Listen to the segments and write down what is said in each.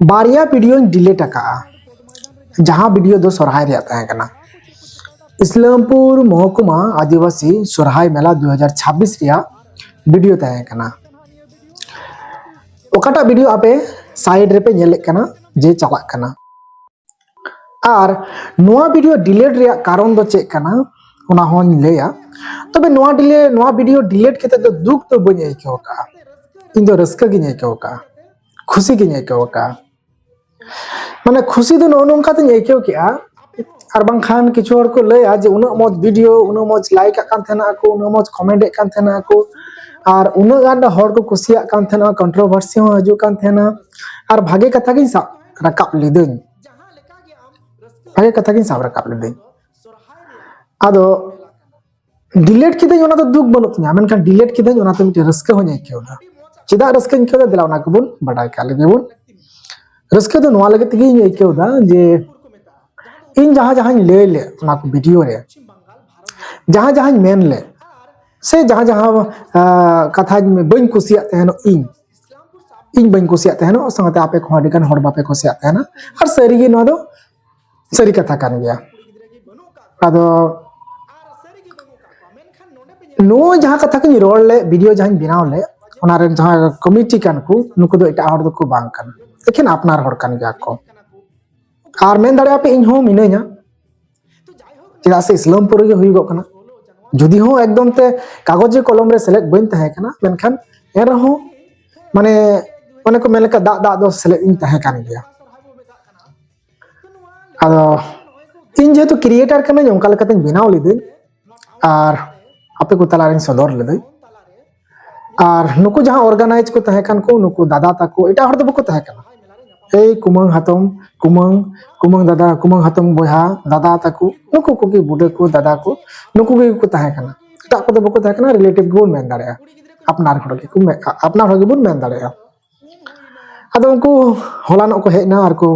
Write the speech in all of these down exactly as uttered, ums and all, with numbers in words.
ᱵᱟᱨᱭᱟ ᱵᱷᱤᱰᱤᱭᱳᱧ ᱰᱤᱞᱤᱴ ᱟᱠᱟᱫᱼᱟ, ᱡᱟᱦᱟᱸ ᱵᱷᱤᱰᱤᱭᱳ ᱫᱚ ᱥᱚᱨᱦᱟᱭ ᱨᱮᱭᱟᱜ ᱛᱟᱦᱮᱸ ᱠᱟᱱᱟ, ᱤᱥᱞᱟᱢᱯᱩᱨ ᱢᱚᱦᱚᱠᱩᱢᱟ ᱟᱹᱫᱤᱵᱟᱹᱥᱤ ᱥᱚᱨᱦᱟᱭ ᱢᱮᱞᱟ ᱫᱩ ᱦᱟᱡᱟᱨ ᱪᱷᱟᱵᱵᱤᱥ ᱨᱮᱭᱟᱜ ᱵᱷᱤᱰᱤᱭᱳ ᱛᱟᱦᱮᱸ ᱠᱟᱱᱟ᱾ ᱚᱠᱟᱴᱟᱜ ᱵᱷᱤᱰᱤᱭᱳ ᱟᱯᱮ ᱥᱟᱭᱤᱰ ᱨᱮᱯᱮ ᱧᱮᱞᱮᱫ ᱠᱟᱱᱟ ᱡᱮ ᱪᱟᱞᱟᱜ ᱠᱟᱱᱟ, ᱟᱨ ᱱᱚᱣᱟ ᱵᱷᱤᱰᱤᱭᱳ ᱰᱤᱞᱤᱴ ᱨᱮᱭᱟᱜ ᱠᱟᱨᱚᱱ ᱫᱚ ᱪᱮᱫ ᱠᱟᱱᱟ ᱚᱱᱟ ᱦᱚᱸᱧ ᱞᱟᱹᱭᱟ᱾ ᱛᱚᱵᱮ ᱱᱚᱣᱟ ᱰᱤᱞᱮ ᱱᱚᱣᱟ ᱵᱷᱤᱰᱤᱭᱳ ᱰᱤᱞᱤᱴ ᱠᱟᱛᱮ ᱫᱚ ᱫᱩᱠ ᱫᱚ ᱵᱟᱹᱧ ᱟᱹᱭᱠᱟᱹᱣ ᱟᱠᱟᱫᱼᱟ, ᱤᱧ ᱫᱚ ᱨᱟᱹᱥᱠᱟᱹ ᱜᱤᱧ ᱟᱹᱭᱠᱟᱹᱣ ᱟᱠᱟᱫᱼᱟ, ᱠᱷᱩᱥᱤ ᱜᱤᱧ ᱟᱹᱭᱠᱟᱹᱣ ᱟᱠᱟᱫᱼᱟ᱾ ᱢᱟᱱᱮ ᱠᱷᱩᱥᱤ ᱫᱚ ᱱᱚᱜᱼᱚ ᱱᱚᱝᱠᱟ ᱛᱤᱧ ᱟᱹᱭᱠᱟᱹᱣ ᱠᱮᱫᱼᱟ, ᱟᱨ ᱵᱟᱝᱠᱷᱟᱱ ᱠᱤᱪᱷᱩ ᱦᱚᱲ ᱠᱚ ᱞᱟᱹᱭᱟ ᱡᱮ ᱩᱱᱟᱹᱜ ᱢᱚᱡᱽ ᱵᱷᱤᱰᱤᱭᱳ, ᱩᱱᱟᱹᱜ ᱢᱚᱡᱽ ᱞᱟᱭᱤᱠ ᱟᱜ ᱠᱟᱱ ᱛᱟᱦᱮᱱᱟ ᱠᱚ, ᱩᱱᱟᱹᱜ ᱢᱚᱡᱽ ᱠᱚᱢᱮᱱᱴ ᱮᱫ ᱠᱟᱱ ᱛᱟᱦᱮᱱᱟ ᱠᱚ, ᱟᱨ ᱩᱱᱟᱹᱜ ᱜᱟᱱ ᱦᱚᱲ ᱠᱚ ᱠᱩᱥᱤᱭᱟᱜ ᱠᱟᱱ ᱛᱟᱦᱮᱱᱟ, ᱠᱚᱱᱴᱨᱳᱵᱷᱟᱨᱥᱤ ᱦᱚᱸ ᱦᱤᱡᱩᱜ ᱠᱟᱱ ᱛᱟᱦᱮᱱᱟ, ᱟᱨ ᱵᱷᱟᱜᱮ ᱠᱟᱛᱷᱟ ᱜᱤᱧ ᱥᱟᱵ ᱨᱟᱠᱟᱵ ᱞᱤᱫᱟᱹᱧ, ᱵᱷᱟᱜᱮ ᱠᱟᱛᱷᱟ ᱜᱤᱧ ᱥᱟᱵ ᱨᱟᱠᱟᱵ ᱞᱤᱫᱟᱹᱧ᱾ ᱟᱫᱚ ᱰᱤᱞᱤᱴ ᱠᱤᱫᱟᱹᱧ, ᱚᱱᱟ ᱫᱚ ᱫᱩᱠ ᱵᱟᱹᱱᱩᱜ ᱛᱤᱧᱟ, ᱢᱮᱱᱠᱷᱟᱱ ᱰᱤᱞᱤᱴ ᱠᱤᱫᱟᱹᱧ, ᱚᱱᱟᱛᱮ ᱢᱤᱫᱴᱮᱱ ᱨᱟᱹᱥᱠᱟᱹ ᱦᱚᱸᱧ ᱟᱹᱭᱠᱟᱹᱣ ᱮᱫᱟ᱾ ᱪᱮᱫᱟᱜ ᱨᱟᱹᱥᱠᱟᱹᱧ ᱟᱹᱭᱠᱟᱹᱣ ᱮᱫᱟ? ᱫᱮᱞᱟ ᱚᱱᱟ ᱠᱚᱵᱚᱱ ᱵᱟᱰᱟᱭ ᱠᱟᱜ ᱞᱮᱜᱮ ᱵᱚᱱ᱾ ᱨᱟᱹᱥᱠᱟᱹ ᱫᱚ ᱱᱚᱣᱟ ᱞᱟᱹᱜᱤᱫ ᱛᱮᱜᱮᱧ ᱟᱹᱭᱠᱟᱹᱣ ᱮᱫᱟ ᱡᱮ ᱤᱧ ᱡᱟᱦᱟᱸ ᱡᱟᱦᱟᱸᱧ ᱞᱟᱹᱭ ᱞᱮᱫ ᱚᱱᱟ ᱠᱚ ᱵᱷᱤᱰᱤᱭᱳ ᱨᱮ, ᱡᱟᱦᱟᱸ ᱡᱟᱦᱟᱸᱧ ᱢᱮᱱ ᱞᱮᱫ, ᱥᱮ ᱡᱟᱦᱟᱸ ᱡᱟᱦᱟᱸ, ᱟᱸ, ᱠᱟᱛᱷᱟᱧ ᱵᱟᱹᱧ ᱠᱩᱥᱤᱭᱟᱜ ᱛᱟᱦᱮᱱᱚᱜ ᱤᱧ, ᱤᱧ ᱵᱟᱹᱧ ᱠᱩᱥᱤᱭᱟᱜ ᱛᱟᱦᱮᱱᱚᱜ, ᱥᱟᱶᱛᱮ ᱟᱯᱮ ᱠᱚᱦᱚᱸ ᱟᱹᱰᱤ ᱜᱟᱱ ᱦᱚᱲ ᱵᱟᱯᱮ ᱠᱩᱥᱤᱭᱟᱜ ᱛᱟᱦᱮᱱᱟ᱾ ᱟᱨ ᱥᱟᱹᱨᱤᱜᱮ ᱱᱚᱣᱟ ᱫᱚ ᱥᱟᱹᱨᱤ ᱠᱟᱛᱷᱟ ᱠᱟᱱ ᱜᱮᱭᱟ᱾ ᱟᱫᱚ ᱱᱚᱣᱟ ᱡᱟᱦᱟᱸ ᱠᱟᱛᱷᱟ ᱠᱚᱧ ᱨᱚᱲ ᱞᱮᱫ, ᱵᱷᱤᱰᱤᱭᱳ ᱡᱟᱦᱟᱸᱧ ᱵᱮᱱᱟᱣ ᱞᱮᱫ, ᱚᱱᱟ ᱨᱮᱱ ᱡᱟᱦᱟᱸ ᱠᱚᱢᱤᱴᱤ ᱠᱟᱱ ᱠᱚ, ᱱᱩᱠᱩ ᱫᱚ ᱮᱴᱟᱜ ᱦᱚᱲ ᱫᱚᱠᱚ ᱵᱟᱝ ᱠᱟᱱᱟ, ᱮᱠᱷᱮᱱ ᱟᱯᱱᱟᱨ ᱦᱚᱲ ᱠᱟᱱ ᱜᱮᱭᱟ ᱠᱚ᱾ ᱟᱨ ᱢᱮᱱ ᱫᱟᱲᱮᱭᱟᱜᱼᱟ ᱯᱮ, ᱤᱧ ᱦᱚᱸ ᱢᱤᱱᱟᱹᱧᱟ, ᱪᱮᱫᱟᱜ ᱥᱮ ᱤᱥᱞᱟᱢᱯᱩᱨ ᱨᱮᱜᱮ ᱦᱩᱭᱩᱜᱚᱜ ᱠᱟᱱᱟ᱾ ᱡᱩᱫᱤ ᱦᱚᱸ ᱮᱠᱫᱚᱢ ᱛᱮ ᱠᱟᱜᱚᱡᱽ ᱠᱚᱞᱚᱢ ᱨᱮ ᱥᱮᱞᱮᱫ ᱵᱟᱹᱧ ᱛᱟᱦᱮᱸ ᱠᱟᱱᱟ, ᱢᱮᱱᱠᱷᱟᱱ ᱮᱱ ᱨᱮᱦᱚᱸ ᱢᱟᱱᱮ ᱚᱱᱮ ᱠᱚ ᱢᱮᱱ ᱞᱮᱠᱟ ᱫᱟᱜ ᱫᱟᱜ ᱫᱚ ᱥᱮᱞᱮᱫ ᱤᱧ ᱛᱟᱦᱮᱸ ᱠᱟᱱ ᱜᱮᱭᱟ᱾ ᱟᱫᱚ ᱤᱧ ᱡᱮᱦᱮᱛᱩ ᱠᱨᱤᱭᱮᱴᱟᱨ ᱠᱟᱹᱱᱟᱹᱧ, ᱚᱱᱠᱟ ᱞᱮᱠᱟᱛᱤᱧ ᱵᱮᱱᱟᱣ ᱞᱤᱫᱟᱹᱧ ᱟᱨ ᱟᱯᱮ ᱠᱚ ᱛᱟᱞᱟᱨᱤᱧ ᱥᱚᱫᱚᱨ ᱞᱤᱫᱟᱹᱧ᱾ ᱟᱨ ᱱᱩᱠᱩ ᱡᱟᱦᱟᱸ ᱚᱨᱜᱟᱱᱟᱭᱤᱡᱽ ᱠᱚ ᱛᱟᱦᱮᱸ ᱠᱟᱱ ᱠᱚ, ᱱᱩᱠᱩ ᱫᱟᱫᱟ ᱛᱟᱠᱚ, ᱮᱴᱟᱜ ᱦᱚᱲ ᱫᱚ ᱵᱟᱠᱚ ᱛᱟᱦᱮᱸ ᱠᱟᱱᱟ᱾ ᱮᱭ ᱠᱩᱢᱟᱹᱝ ᱦᱟᱛᱚᱢ, ᱠᱩᱢᱟᱹᱝ, ᱠᱩᱢᱟᱹᱝ ᱫᱟᱫᱟ, ᱠᱩᱢᱟᱹᱝ ᱦᱟᱛᱚᱢ ᱵᱚᱭᱦᱟ, ᱫᱟᱫᱟ ᱛᱟᱠᱚ, ᱱᱩᱠᱩ ᱠᱚᱜᱮ, ᱵᱩᱰᱷᱟᱹ ᱠᱚ, ᱫᱟᱫᱟ ᱠᱚ, ᱱᱩᱠᱩ ᱜᱮ ᱠᱚ ᱛᱟᱦᱮᱸ ᱠᱟᱱᱟ᱾ ᱮᱴᱟᱜ ᱠᱚᱫᱚ ᱵᱟᱠᱚ ᱛᱟᱦᱮᱸ ᱠᱟᱱᱟ, ᱨᱤᱞᱮᱴᱤᱵᱷ ᱜᱮᱵᱚᱱ ᱢᱮᱱ ᱫᱟᱲᱮᱭᱟᱜᱼᱟ, ᱟᱯᱱᱟᱨ ᱦᱚᱲ ᱜᱮᱠᱚ ᱢᱮ-, ᱟᱯᱱᱟᱨ ᱦᱚᱲ ᱜᱮᱵᱚᱱ ᱢᱮᱱ ᱫᱟᱲᱮᱭᱟᱜᱼᱟ᱾ ᱟᱫᱚ ᱩᱱᱠᱩ ᱦᱚᱞᱟᱱᱚᱜ ᱠᱚ ᱦᱮᱡ ᱮᱱᱟ ᱟᱨ ᱠᱚ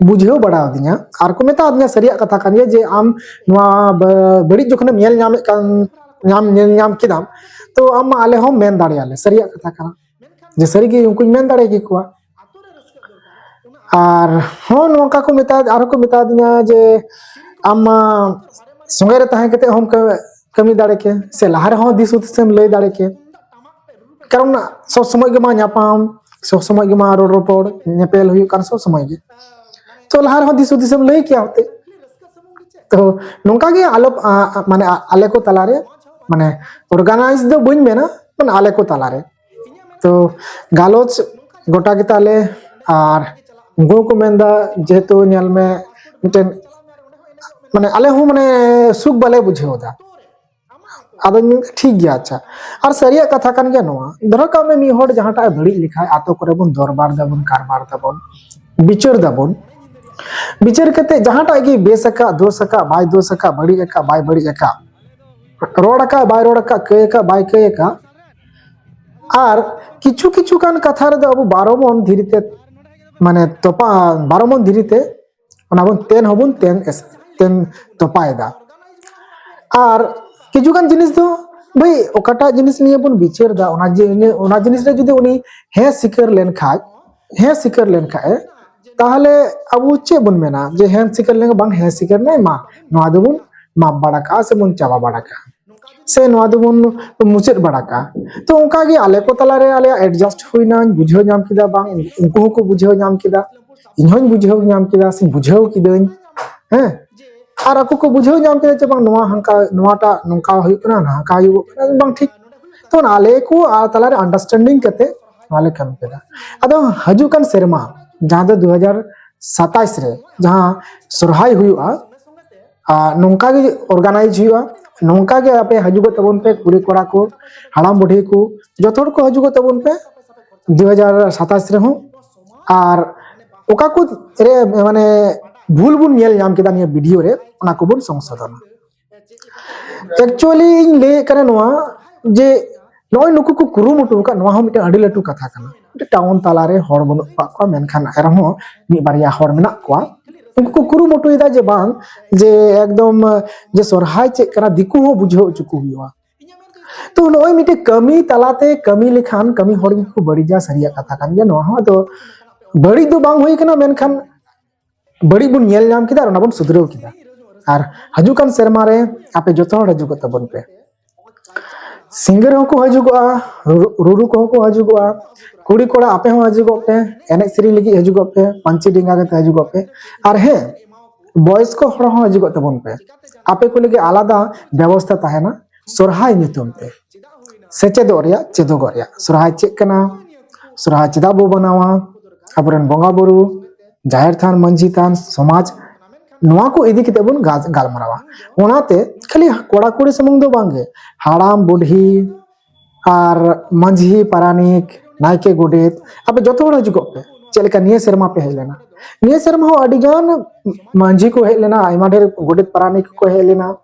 ᱵᱩᱡᱷᱟᱹᱣ ᱵᱟᱲᱟ ᱟᱹᱫᱤᱧᱟ ᱟᱨ ᱠᱚ ᱢᱮᱛᱟ ᱟᱹᱫᱤᱧᱟ, ᱥᱟᱹᱨᱤᱭᱟᱜ ᱠᱟᱛᱷᱟ ᱠᱟᱱ ᱜᱮᱭᱟ ᱡᱮ ᱟᱢ ᱱᱚᱣᱟ ᱵᱟ-, ᱵᱟᱹᱲᱤᱡ ᱡᱚᱠᱷᱚᱱᱮᱢ ᱧᱮᱞ ᱧᱟᱢᱮᱫ ᱠᱟᱱ, ᱧᱟᱢ, ᱧᱮᱞ ᱧᱟᱢ ᱠᱮᱫᱟᱢ, ᱛᱚ ᱟᱢ ᱢᱟ ᱟᱞᱮ ᱦᱚᱸᱢ ᱢᱮᱱ ᱫᱟᱲᱮᱭᱟᱞᱮ, ᱥᱟᱹᱨᱤᱭᱟᱜ ᱠᱟᱛᱷᱟ ᱠᱟᱱᱟ ᱡᱮ ᱥᱟᱹᱨᱤᱜᱮ ᱩᱱᱠᱩᱧ ᱢᱮᱱ ᱫᱟᱲᱮ ᱠᱮᱠᱚᱣᱟ᱾ ᱟᱨ ᱦᱚᱸ ᱱᱚᱝᱠᱟ ᱠᱚ ᱢᱮᱛᱟ, ᱟᱨᱦᱚᱸ ᱠᱚ ᱢᱮᱛᱟ ᱫᱤᱧᱟ ᱡᱮ ᱟᱢ ᱢᱟ ᱥᱚᱸᱜᱮ ᱨᱮ ᱛᱟᱦᱮᱸ ᱠᱟᱛᱮ ᱦᱚᱸᱢ ᱠᱟᱹ- ᱠᱟᱹᱢᱤ ᱫᱟᱲᱮ ᱠᱮ, ᱥᱮ ᱞᱟᱦᱟ ᱨᱮᱦᱚᱸ ᱫᱤᱥ ᱦᱩᱫᱤᱥ ᱮᱢ ᱞᱟᱹᱭ ᱫᱟᱲᱮ ᱠᱮ᱾ ᱠᱟᱨᱚᱱ ᱥᱚᱵ ᱥᱚᱢᱚᱭ ᱜᱮ ᱢᱟ ᱧᱟᱯᱟᱢ, ᱥᱚᱵ ᱥᱚᱢᱚᱭ ᱜᱮ ᱢᱟ ᱨᱚᱲ ᱨᱚᱯᱚᱲ, ᱧᱮᱯᱮᱞ ᱦᱩᱭᱩᱜ ᱠᱟᱱ ᱥᱚᱵ ᱥᱚᱢᱚᱭ ᱜᱮ᱾ ᱛᱚ ᱞᱟᱦᱟ ᱨᱮᱦᱚᱸ ᱫᱤᱥ ᱦᱩᱫᱤᱥ ᱮᱢ ᱞᱟᱹᱭ ᱠᱮᱭᱟ ᱦᱚᱛᱮ᱾ ᱛᱚ ᱱᱚᱝᱠᱟ ᱜᱮ ᱟᱞᱚ, ᱟ, ᱟ, ᱢᱟᱱᱮ ᱟ- ᱟᱞᱮ ᱠᱚ ᱛᱟᱞᱟᱨᱮ, ᱢᱟᱱᱮ ᱚᱨᱜᱟᱱᱟᱭᱤᱡᱽ ᱫᱚ ᱵᱟᱹᱧ ᱢᱮᱱᱟ, ᱢᱟᱱᱮ ᱟᱞᱮ ᱠᱚ ᱛᱟᱞᱟᱨᱮ᱾ ᱛᱚ ᱜᱟᱞᱚᱪ ᱜᱚᱴᱟ ᱜᱮᱛᱟᱞᱮ, ᱟᱨ ᱩᱱᱠᱩ ᱦᱚᱸᱠᱚ ᱢᱮᱱᱫᱟ, ᱡᱮᱦᱮᱛᱩ ᱧᱮᱞ ᱢᱮ ᱢᱤᱫᱴᱮᱱ, ᱢᱟᱱᱮ ᱟᱞᱮ ᱦᱚᱸ ᱢᱟᱱᱮ ᱥᱩᱠ ᱵᱟᱞᱮ ᱵᱩᱡᱷᱟᱹᱣ ᱮᱫᱟ᱾ ᱟᱫᱚᱧ ᱢᱮᱱᱫᱟ, ᱴᱷᱤᱠ ᱜᱮᱭᱟ, ᱟᱪᱪᱷᱟ᱾ ᱟᱨ ᱥᱟᱹᱨᱤᱭᱟᱜ ᱠᱟᱛᱷᱟ ᱠᱟᱱ ᱜᱮᱭᱟ ᱱᱚᱣᱟ, ᱫᱷᱚᱨᱚ ᱠᱟᱜ ᱢᱮ ᱢᱤᱫ ᱦᱚᱲ ᱡᱟᱦᱟᱸᱴᱟᱜ ᱮ ᱵᱟᱹᱲᱤᱡ ᱞᱮᱠᱷᱟᱡ, ᱟᱛᱳ ᱠᱚᱨᱮ ᱵᱚᱱ ᱫᱚᱨᱵᱟᱨ ᱫᱟᱵᱚᱱ, ᱠᱟᱨᱵᱟᱨ ᱫᱟᱵᱚᱱ, ᱵᱤᱪᱟᱹᱨ ᱫᱟᱵᱚᱱ, ᱵᱤᱪᱟᱹᱨ ᱠᱟᱛᱮ ᱡᱟᱦᱟᱸᱴᱟᱜ ᱜᱮ ᱵᱮᱥ ᱟᱠᱟᱫ, ᱫᱳᱥ ᱟᱠᱟᱫ, ᱵᱟᱭ ᱫᱳᱥ ᱟᱠᱟᱫ, ᱵᱟᱹᱲᱤᱡ ᱟᱠᱟᱫ, ᱵᱟᱭ ᱵᱟᱹᱲᱤᱡ ᱟᱠᱟᱫ, ᱨᱚᱲ ᱟᱠᱟᱫ, ᱵᱟᱭ ᱨᱚᱲ ᱟᱠᱟᱫ, ᱠᱟᱹᱭ ᱟᱠᱟᱫ, ᱵᱟᱭ ᱠᱟᱹᱭ ᱟᱠᱟᱫ, ᱟᱨ ᱠᱤᱪᱷᱩ ᱠᱤᱪᱷᱩ ᱜᱟᱱ ᱠᱟᱛᱷᱟ ᱨᱮᱫᱚ ᱟᱵᱚ ᱵᱟᱨᱚ ᱢᱚᱱ ᱫᱷᱤᱨᱤ ᱛᱮ, ᱢᱟᱱᱮ ᱛᱚᱯᱟ, ᱵᱟᱨᱚ ᱢᱚᱱ ᱫᱷᱤᱨᱤ ᱛᱮ ᱚᱱᱟ ᱵᱚᱱ ᱛᱮᱱ ᱦᱚᱸᱵᱚᱱ ᱛᱮᱱ ᱮᱥ-, ᱛᱮᱱ ᱛᱚᱯᱟᱭᱮᱫᱟ᱾ ᱟᱨ ᱠᱤᱪᱷᱩ ᱜᱟᱱ ᱡᱤᱱᱤᱥ ᱫᱚ ᱵᱷᱟᱹᱭ ᱚᱠᱟᱴᱟᱜ ᱡᱤᱱᱤᱥ ᱱᱤᱭᱮ ᱵᱚᱱ ᱵᱤᱪᱟᱹᱨ ᱮᱫᱟ, ᱚᱱᱟ ᱡᱮ ᱚᱱᱟ ᱡᱤᱱᱤᱥ ᱨᱮ ᱡᱩᱫᱤ ᱩᱱᱤ ᱦᱮᱸ ᱥᱤᱠᱟᱹᱨ ᱞᱮᱱᱠᱷᱟᱡ, ᱦᱮᱸ ᱥᱤᱠᱟᱹᱨ ᱞᱮᱱᱠᱷᱟᱡ ᱮ, ᱛᱟᱦᱚᱞᱮ ᱟᱵᱚ ᱪᱮᱫ ᱵᱚᱱ ᱢᱮᱱᱟ ᱡᱮ ᱦᱮᱸ ᱥᱤᱠᱟᱹᱨ ᱞᱮᱱᱠᱷᱟᱱ ᱵᱟᱝ, ᱦᱮᱸ ᱥᱤᱠᱟᱹᱨ ᱱᱟᱭ, ᱢᱟ ᱱᱚᱣᱟ ᱫᱚᱵᱚᱱ ᱢᱟᱯ ᱵᱟᱲᱟ ᱠᱟᱜᱼᱟ ᱥᱮᱵᱚᱱ ᱪᱟᱵᱟ ᱵᱟᱲᱟ ᱠᱟᱜᱼᱟ, ᱥᱮ ᱱᱚᱣᱟ ᱫᱚᱵᱚᱱ ᱢᱩᱪᱟᱹᱫ ᱵᱟᱲᱟ ᱠᱟᱜᱼᱟ᱾ ᱛᱚ ᱚᱱᱠᱟ ᱜᱮ ᱟᱞᱮ ᱠᱚ ᱛᱟᱞᱟᱨᱮ ᱟᱞᱮᱭᱟᱜ adjust ᱦᱩᱭᱱᱟ, ᱵᱩᱡᱷᱟᱹᱣ ᱧᱟᱢ ᱠᱮᱫᱟ, ᱵᱟᱝ ᱩᱱᱠᱩ ᱦᱚᱸᱠᱚ ᱵᱩᱡᱷᱟᱹᱣ ᱧᱟᱢ ᱠᱮᱫᱟ, ᱤᱧ ᱦᱚᱸᱧ ᱵᱩᱡᱷᱟᱹᱣ ᱧᱟᱢ ᱠᱮᱫᱟ ᱥᱮ ᱵᱩᱡᱷᱟᱹᱣ ᱠᱤᱫᱟᱹᱧ, ᱦᱮᱸ᱾ ᱟᱨ ᱟᱠᱚ ᱠᱚ ᱵᱩᱡᱷᱟᱹᱣ ᱧᱟᱢ ᱠᱮᱫᱟ ᱡᱮ ᱵᱟᱝ ᱱᱚᱣᱟ ᱦᱟᱱᱠᱟ, ᱱᱚᱣᱟᱴᱟᱜ ᱱᱚᱝᱠᱟ ᱦᱩᱭᱩᱜ ᱠᱟᱱᱟ, ᱦᱟᱱᱠᱟ ᱦᱩᱭᱩᱜ ᱠᱟᱱᱟ, ᱵᱟᱝ ᱴᱷᱤᱠ᱾ ᱛᱚ ᱟᱞᱮ ᱠᱚ ᱛᱟᱞᱟᱨᱮ understanding ᱠᱟᱛᱮ ᱱᱚᱣᱟ ᱞᱮ ᱠᱟᱹᱢᱤ ᱠᱮᱫᱟ᱾ ᱟᱫᱚ ᱦᱤᱡᱩᱜ ᱠᱟᱱ ᱥᱮᱨᱢᱟ ᱡᱟᱦᱟᱸ ᱫᱚ ᱫᱩ ᱦᱟᱡᱟᱨ ᱥᱟᱛᱟᱭᱤᱥ ᱨᱮ ᱡᱟᱦᱟᱸ ᱥᱚᱨᱦᱟᱭ ᱦᱩᱭᱩᱜᱼᱟ, ᱟᱨ ᱱᱚᱝᱠᱟ ᱜᱮ organize ᱦᱩᱭᱩᱜᱼᱟ, ᱱᱚᱝᱠᱟ ᱜᱮ ᱟᱯᱮ ᱦᱤᱡᱩᱜᱚᱜ ᱛᱟᱵᱚᱱ ᱯᱮ, ᱠᱩᱲᱤ ᱠᱚᱲᱟ ᱠᱚ, ᱦᱟᱲᱟᱢ ᱵᱩᱰᱷᱤ ᱠᱚ, ᱡᱚᱛᱚ ᱦᱚᱲ ᱠᱚ ᱦᱤᱡᱩᱜᱚᱜ ᱛᱟᱵᱚᱱ ᱯᱮ ᱫᱩ ᱦᱟᱡᱟᱨ ᱥᱟᱛᱟᱭᱤᱥ ᱨᱮᱦᱚᱸ᱾ ᱟᱨ ᱚᱠᱟ ᱠᱚ ᱨᱮ ᱢᱟᱱᱮ ᱵᱷᱩᱞ ᱵᱚᱱ ᱧᱮᱞ ᱧᱟᱢ ᱠᱮᱫᱟ ᱱᱤᱭᱟᱹ video ᱨᱮ, ᱚᱱᱟ ᱠᱚᱵᱚᱱ ᱥᱚᱝᱥᱳᱫᱷᱚᱱᱟ᱾ Actually ᱤᱧ ᱞᱟᱹᱭᱮᱫ ᱠᱟᱱᱟ ᱱᱚᱣᱟ ᱡᱮ ᱱᱚᱜᱼᱚᱭ ᱱᱩᱠᱩ ᱠᱚ ᱠᱩᱨᱩᱢᱩᱴᱩ ᱟᱠᱟᱫ, ᱱᱚᱣᱟ ᱦᱚᱸ ᱢᱤᱫᱴᱮᱱ ᱟᱹᱰᱤ ᱞᱟᱹᱴᱩ ᱠᱟᱛᱷᱟ ᱠᱟᱱᱟ᱾ ᱢᱤᱫᱴᱮᱱ town ᱛᱟᱞᱟᱨᱮ ᱦᱚᱲ ᱵᱟᱹᱱᱩᱜ ᱟᱠᱟᱫ ᱠᱚᱣᱟ, ᱢᱮᱱᱠᱷᱟᱱ ᱮᱱᱨᱮᱦᱚᱸ ᱢᱤᱫ ᱵᱟᱨᱭᱟ ᱦᱚᱲ ᱢᱮᱱᱟᱜ ᱠᱚᱣᱟ, ᱩᱱᱠᱩ ᱠᱚ ᱠᱩᱨᱩᱢᱩᱴᱩᱭᱮᱫᱟ ᱡᱮ ᱵᱟᱝ, ᱡᱮ ᱮᱠᱫᱚᱢ ᱡᱮ ᱥᱚᱨᱦᱟᱭ ᱪᱮᱫ ᱠᱟᱱᱟ ᱫᱤᱠᱩ ᱦᱚᱸ ᱵᱩᱡᱷᱟᱹᱣ ᱦᱚᱪᱚ ᱠᱚ ᱦᱩᱭᱩᱜᱼᱟ᱾ ᱛᱚ ᱱᱚᱜᱼᱚᱭ ᱢᱤᱫᱴᱮᱱ ᱠᱟᱹᱢᱤ ᱛᱟᱞᱟᱛᱮ ᱠᱟᱹᱢᱤ ᱞᱮᱠᱷᱟᱱ ᱠᱟᱹᱢᱤ ᱦᱚᱲ ᱜᱮᱠᱚ ᱵᱟᱹᱲᱤᱡᱟ, ᱥᱟᱹᱨᱤᱭᱟᱜ ᱠᱟᱛᱷᱟ ᱠᱟᱱ ᱜᱮᱭᱟ ᱱᱚᱣᱟ ᱦᱚᱸ᱾ ᱟᱫᱚ ᱵᱟᱹᱲᱤᱡ ᱫᱚ ᱵᱟᱝ ᱦᱩᱭ ᱠᱟᱱᱟ, ᱢᱮᱱᱠᱷᱟᱱ ᱵᱟᱹᱲᱤᱡ ᱵᱚᱱ ᱧᱮᱞ ᱧᱟᱢ ᱠᱮᱫᱟ ᱟᱨ ᱚᱱᱟ ᱵᱚᱱ ᱥᱩᱫᱷᱨᱟᱹᱣ ᱠᱮᱫᱟ᱾ ᱟᱨ ᱦᱤᱡᱩᱜ ᱠᱟᱱ ᱥᱮᱨᱢᱟ ᱨᱮ ᱟᱯᱮ ᱡᱚᱛᱚ ᱦᱚᱲ ᱦᱤᱡᱩᱜᱚᱜ ᱛᱟᱵᱚᱱ ᱯᱮ᱾ ᱥᱤᱝᱜᱟᱨ ᱦᱚᱸᱠᱚ ᱦᱤᱡᱩᱜᱚᱜᱼᱟ, ᱨᱩ- ᱨᱩᱨᱩ ᱠᱚᱦᱚᱸ ᱠᱚ ᱦᱤᱡᱩᱜᱚᱜᱼᱟ᱾ ᱠᱩᱲᱤ ᱠᱚᱲᱟ ᱟᱯᱮ ᱦᱚᱸ ᱦᱤᱡᱩᱜᱚᱜ ᱯᱮ, ᱮᱱᱮᱡ ᱥᱮᱨᱮᱧ ᱞᱟᱹᱜᱤᱫ ᱦᱤᱡᱩᱜᱚᱜ ᱯᱮ, ᱯᱟᱹᱧᱪᱤ ᱰᱮᱸᱜᱟ ᱠᱟᱛᱮ ᱦᱤᱡᱩᱜᱚᱜ ᱯᱮ᱾ ᱟᱨ ᱦᱮᱸ, ᱵᱚᱭᱚᱥᱠᱚ ᱦᱚᱲ ᱦᱚᱸ ᱦᱤᱡᱩᱜᱚᱜ ᱛᱟᱵᱚᱱ ᱯᱮ᱾ ᱟᱯᱮ ᱠᱚ ᱞᱟᱹᱜᱤᱫ ᱟᱞᱟᱫᱟ ᱵᱮᱵᱚᱥᱛᱷᱟ ᱛᱟᱦᱮᱱᱟ ᱥᱚᱨᱦᱟᱭ ᱧᱩᱛᱩᱢ ᱛᱮ, ᱥᱮᱪᱮᱫᱚᱜ ᱨᱮᱭᱟᱜ, ᱪᱮᱫᱚᱜᱚᱜ ᱨᱮᱭᱟᱜ᱾ ᱥᱚᱨᱦᱟᱭ ᱪᱮᱫ ᱠᱟᱱᱟ? ᱥᱚᱨᱦᱟᱭ ᱪᱮᱫᱟᱜ ᱵᱚ ᱢᱟᱱᱟᱣᱟ? ᱟᱵᱚᱨᱮᱱ ᱵᱚᱸᱜᱟ ᱵᱩᱨᱩ, ᱡᱟᱦᱮᱨ ᱛᱷᱟᱱ, ᱢᱟᱹᱡᱷᱤ ᱛᱷᱟᱱ, ᱥᱚᱢᱟᱡᱽ, ᱱᱚᱣᱟ ᱠᱚ ᱤᱫᱤ ᱠᱟᱛᱮ ᱵᱚᱱ ᱜᱟ- ᱜᱟᱞᱢᱟᱨᱟᱣᱟ᱾ ᱚᱱᱟᱛᱮ ᱠᱷᱟᱹᱞᱤ ᱠᱚᱲᱟ ᱠᱩᱲᱤ ᱥᱩᱢᱩᱝ ᱫᱚ ᱵᱟᱝᱜᱮ, ᱦᱟᱲᱟᱢ ᱵᱩᱰᱷᱤ ᱟᱨ ᱢᱟᱹᱡᱷᱤ ᱯᱟᱨᱟᱱᱤᱠ, ᱱᱟᱭᱠᱮ ᱜᱚᱰᱮᱛ, ᱟᱯᱮ ᱡᱚᱛᱚ ᱦᱚᱲ ᱦᱤᱡᱩᱜᱚᱜ ᱯᱮ᱾ ᱪᱮᱫ ᱞᱮᱠᱟ ᱱᱤᱭᱟᱹ ᱥᱮᱨᱢᱟ ᱯᱮ ᱦᱮᱡ ᱞᱮᱱᱟ? ᱱᱤᱭᱟᱹ ᱥᱮᱨᱢᱟ ᱦᱚᱸ ᱟᱹᱰᱤ ᱜᱟᱱ ᱢᱟᱹᱡᱷᱤ ᱠᱚ ᱦᱮᱡ ᱞᱮᱱᱟ, ᱟᱭᱢᱟ ᱰᱷᱮᱨ ᱜᱚᱰᱮᱛ ᱯᱟᱨᱟᱱᱤᱠ ᱠᱚᱠᱚ ᱦᱮᱡ ᱞᱮᱱᱟ,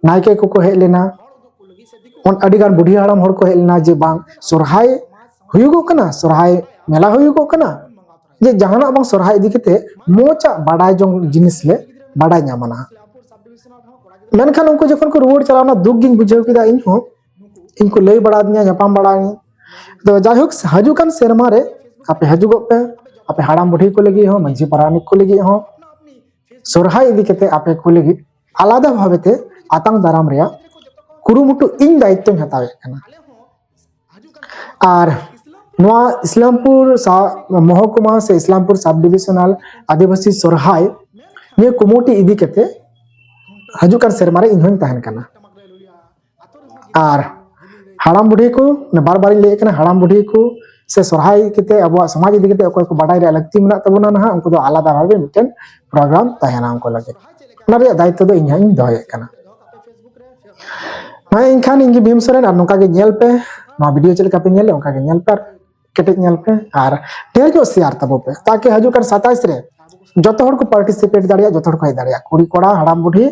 ᱱᱟᱭᱠᱮ ᱠᱚᱠᱚ ᱦᱮᱡ ᱞᱮᱱᱟ, ᱚᱱ- ᱟᱹᱰᱤ ᱜᱟᱱ ᱵᱩᱰᱷᱤ ᱦᱟᱲᱟᱢ ᱦᱚᱲ ᱠᱚ ᱦᱮᱡ ᱞᱮᱱᱟ ᱡᱮ ᱵᱟᱝ ᱥᱚᱨᱦᱟᱭ ᱦᱩᱭᱩᱜᱚᱜ ᱠᱟᱱᱟ, ᱥᱚᱨᱦᱟᱭ ᱢᱮᱞᱟ ᱦᱩᱭᱩᱜᱚᱜ ᱠᱟᱱᱟ, ᱡᱮ ᱡᱟᱦᱟᱱᱟᱜ ᱵᱟᱝ ᱥᱚᱨᱦᱟᱭ ᱤᱫᱤ ᱠᱟᱛᱮ ᱢᱚᱡᱽ ᱟᱜ ᱵᱟᱰᱟᱭ ᱡᱚᱝ ᱡᱤᱱᱤᱥ ᱞᱮ ᱵᱟᱰᱟᱭ ᱧᱟᱢᱟ ᱱᱟᱦᱟᱜ᱾ ᱢᱮᱱᱠᱷᱟᱱ ᱩᱱᱠᱩ ᱡᱚᱠᱷᱚᱱ ᱠᱚ ᱨᱩᱣᱟᱹᱲ ᱪᱟᱞᱟᱣᱱᱟ, ᱫᱩᱠ ᱜᱤᱧ ᱵᱩᱡᱷᱟᱹᱣ ᱠᱮᱫᱟ ᱤᱧ ᱦᱚᱸ, ᱤᱧ ᱠᱚ ᱞᱟᱹᱭ ᱵᱟᱲᱟ ᱟᱹᱫᱤᱧᱟ, ᱧᱟᱯᱟᱢ ᱵᱟᱲᱟ ᱟᱹᱧ᱾ ᱟᱫᱚ ᱡᱟᱭᱦᱳᱠ, ᱦᱤᱡᱩᱜ ᱠᱟᱱ ᱥᱮᱨᱢᱟ ᱨᱮ ᱟᱯᱮ ᱦᱤᱡᱩᱜᱚᱜ ᱯᱮ, ᱟᱯᱮ ᱦᱟᱲᱟᱢ ᱵᱩᱰᱷᱤ ᱠᱚ ᱞᱟᱹᱜᱤᱫ ᱦᱚᱸ, ᱢᱟᱹᱡᱷᱤ ᱯᱟᱨᱟᱱᱤᱠ ᱠᱚ ᱞᱟᱹᱜᱤᱫ ᱦᱚᱸ, ᱥᱚᱨᱦᱟᱭ ᱤᱫᱤ ᱠᱟᱛᱮ ᱟᱯᱮ ᱠᱚ ᱞᱟᱹᱜᱤᱫ ᱟᱞᱟᱫᱟ ᱵᱷᱟᱵᱮ ᱛᱮ ᱟᱛᱟᱝ ᱫᱟᱨᱟᱢ ᱨᱮᱭᱟᱜ ᱠᱩᱨᱩᱢᱩᱴᱩ ᱤᱧ ᱫᱟᱭᱤᱛᱛᱚᱧ ᱦᱟᱛᱟᱣᱮᱫ ᱠᱟᱱᱟ᱾ ᱟᱨ ᱱᱚᱣᱟ ᱤᱥᱞᱟᱢᱯᱩᱨ ᱥᱟ- ᱢᱚᱦᱚᱠᱩᱢᱟ ᱥᱮ ᱤᱥᱞᱟᱢᱯᱩᱨ ᱥᱟᱵ ᱰᱤᱵᱤᱥᱚᱱᱟᱞ ᱟᱹᱫᱤᱵᱟᱹᱥᱤ ᱥᱚᱨᱦᱟᱭ ᱱᱤᱭᱟᱹ ᱠᱚᱢᱤᱴᱤ ᱤᱫᱤ ᱠᱟᱛᱮ ᱦᱤᱡᱩᱜ ᱠᱟᱱ ᱥᱮᱨᱢᱟ ᱨᱮ ᱤᱧ ᱦᱚᱸᱧ ᱛᱟᱦᱮᱱ ᱠᱟᱱᱟ᱾ ᱟᱨ ᱦᱟᱲᱟᱢ ᱵᱩᱰᱷᱤ ᱠᱚ, ᱵᱟᱨ ᱵᱟᱨᱤᱧ ᱞᱟᱹᱭᱮᱫ ᱠᱟᱱᱟ, ᱦᱟᱲᱟᱢ ᱵᱩᱰᱷᱤ ᱠᱚ ᱥᱮ ᱥᱚᱨᱦᱟᱭ ᱠᱟᱛᱮ ᱟᱵᱚᱣᱟᱜ ᱥᱚᱢᱟᱡᱽ ᱤᱫᱤ ᱠᱟᱛᱮ ᱚᱠᱚᱭ ᱠᱚ ᱵᱟᱰᱟᱭ ᱨᱮᱭᱟᱜ ᱞᱟᱹᱠᱛᱤ ᱢᱮᱱᱟᱜ ᱛᱟᱵᱚᱱᱟ ᱱᱟᱦᱟᱜ, ᱩᱱᱠᱩ ᱫᱚ ᱟᱞᱟᱫᱟ ᱵᱷᱟᱵᱮ ᱢᱤᱫᱴᱮᱱ ᱯᱨᱳᱜᱨᱟᱢ ᱛᱟᱦᱮᱱᱟ ᱩᱱᱠᱩ ᱞᱟᱹᱜᱤᱫ᱾ ᱚᱱᱟ ᱨᱮᱭᱟᱜ ᱫᱟᱭᱤᱛᱛᱚ ᱫᱚ ᱤᱧ ᱦᱟᱸᱜ ᱤᱧ ᱫᱚᱦᱚᱭᱮᱫ ᱠᱟᱱᱟ᱾ ᱦᱮᱸ, ᱮᱱᱠᱷᱟᱱ ᱤᱧ ᱜᱮ ᱵᱷᱤᱢ ᱥᱚᱨᱮᱱ, ᱟᱨ ᱱᱚᱝᱠᱟ ᱜᱮ ᱧᱮᱞ ᱯᱮ, ᱱᱚᱣᱟ ᱵᱷᱤᱰᱤᱭᱳ ᱪᱮᱫ ᱞᱮᱠᱟ ᱯᱮ ᱧᱮᱞ, ᱚᱱᱠᱟ ᱜᱮ ᱧᱮᱞ ᱯᱮ ᱟᱨ ᱠᱮᱴᱮᱡ ᱧᱮᱞ ᱯᱮ, ᱟᱨ ᱰᱷᱮᱨ ᱧᱚᱜ ᱥᱮᱭᱟᱨ ᱛᱟᱵᱚ ᱯᱮ, ᱛᱟᱠᱤ ᱦᱤᱡᱩᱜ ᱠᱟᱱ ᱥᱟᱛᱟᱭᱤᱥ ᱨᱮ ᱡᱚᱛᱚ ᱦᱚᱲ ᱠᱚ ᱯᱟᱨᱴᱤᱥᱤᱯᱮᱴ ᱫᱟᱲᱮᱭᱟᱜ, ᱡᱚᱛᱚ ᱦᱚᱲ ᱠᱚ ᱦᱮᱡ ᱫᱟᱲᱮᱭᱟᱜ, ᱠᱩᱲᱤ ᱠᱚᱲᱟ, ᱦᱟᱲᱟᱢ ᱵᱩᱰᱷᱤ,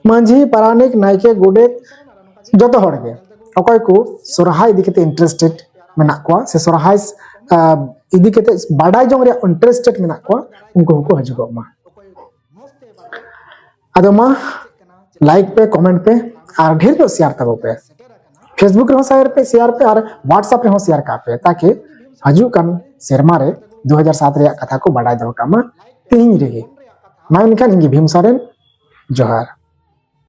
ᱢᱟᱹᱡᱷᱤ ᱯᱟᱨᱟᱱᱤᱠ, ᱱᱟᱭᱠᱮ, ᱜᱚᱰᱮᱛ, ᱡᱚᱛᱚ ᱦᱚᱲ ᱜᱮ᱾ ᱚᱠᱚᱭ ᱠᱚ ᱥᱚᱨᱦᱟᱭ ᱤᱫᱤ ᱠᱟᱛᱮ ᱤᱱᱴᱟᱨᱮᱥᱴᱮᱰ ᱢᱮᱱᱟᱜ ᱠᱚᱣᱟ ᱥᱮ ᱥᱚᱨᱦᱟᱭ ᱤᱫᱤ ᱠᱟᱛᱮ ᱵᱟᱰᱟᱭ ᱡᱚᱝ ᱨᱮᱭᱟᱜ ᱤᱱᱴᱟᱨᱮᱥᱴᱮᱰ ᱢᱮᱱᱟᱜ ᱠᱚᱣᱟ, ᱩᱱᱠᱩ ᱦᱚᱸᱠᱚ ᱦᱤᱡᱩᱜᱚᱜ ᱢᱟ᱾ ᱟᱫᱚ ᱢᱟ, ᱞᱟᱭᱤᱠ ᱯᱮ, ᱠᱚᱢᱮᱱᱴ ᱯᱮ ᱟᱨ ᱰᱷᱮᱨ ᱧᱚᱜ ᱥᱮᱭᱟᱨ ᱛᱟᱵᱚ ᱯᱮ᱾ ᱯᱷᱮᱥᱵᱩᱠ ᱨᱮᱦᱚᱸ ᱥᱮᱭᱟᱨ ᱯᱮ, ᱥᱮᱭᱟᱨ ᱯᱮ ᱟᱨ ᱣᱟᱴᱥᱮᱯ ᱨᱮᱦᱚᱸ ᱥᱮᱭᱟᱨ ᱠᱟᱜ ᱯᱮ, ᱛᱟᱠᱤ ᱦᱤᱡᱩᱜ ᱠᱟᱱ ᱥᱮᱨᱢᱟ ᱨᱮ ᱫᱩ ᱦᱟᱡᱟᱨ ᱥᱟᱛ ᱨᱮᱭᱟᱜ ᱠᱟᱛᱷᱟ ᱠᱚ ᱵᱟᱰᱟᱭ ᱫᱚᱦᱚ ᱠᱟᱜ ᱢᱟ ᱛᱮᱦᱮᱧ ᱨᱮᱜᱮ᱾ ᱢᱟ ᱮᱱᱠᱷᱟᱱ ᱤᱧ ᱜᱮ ᱵᱷᱤᱢ ᱥᱚᱨᱮᱱ, ᱡᱚᱦᱟᱨ᱾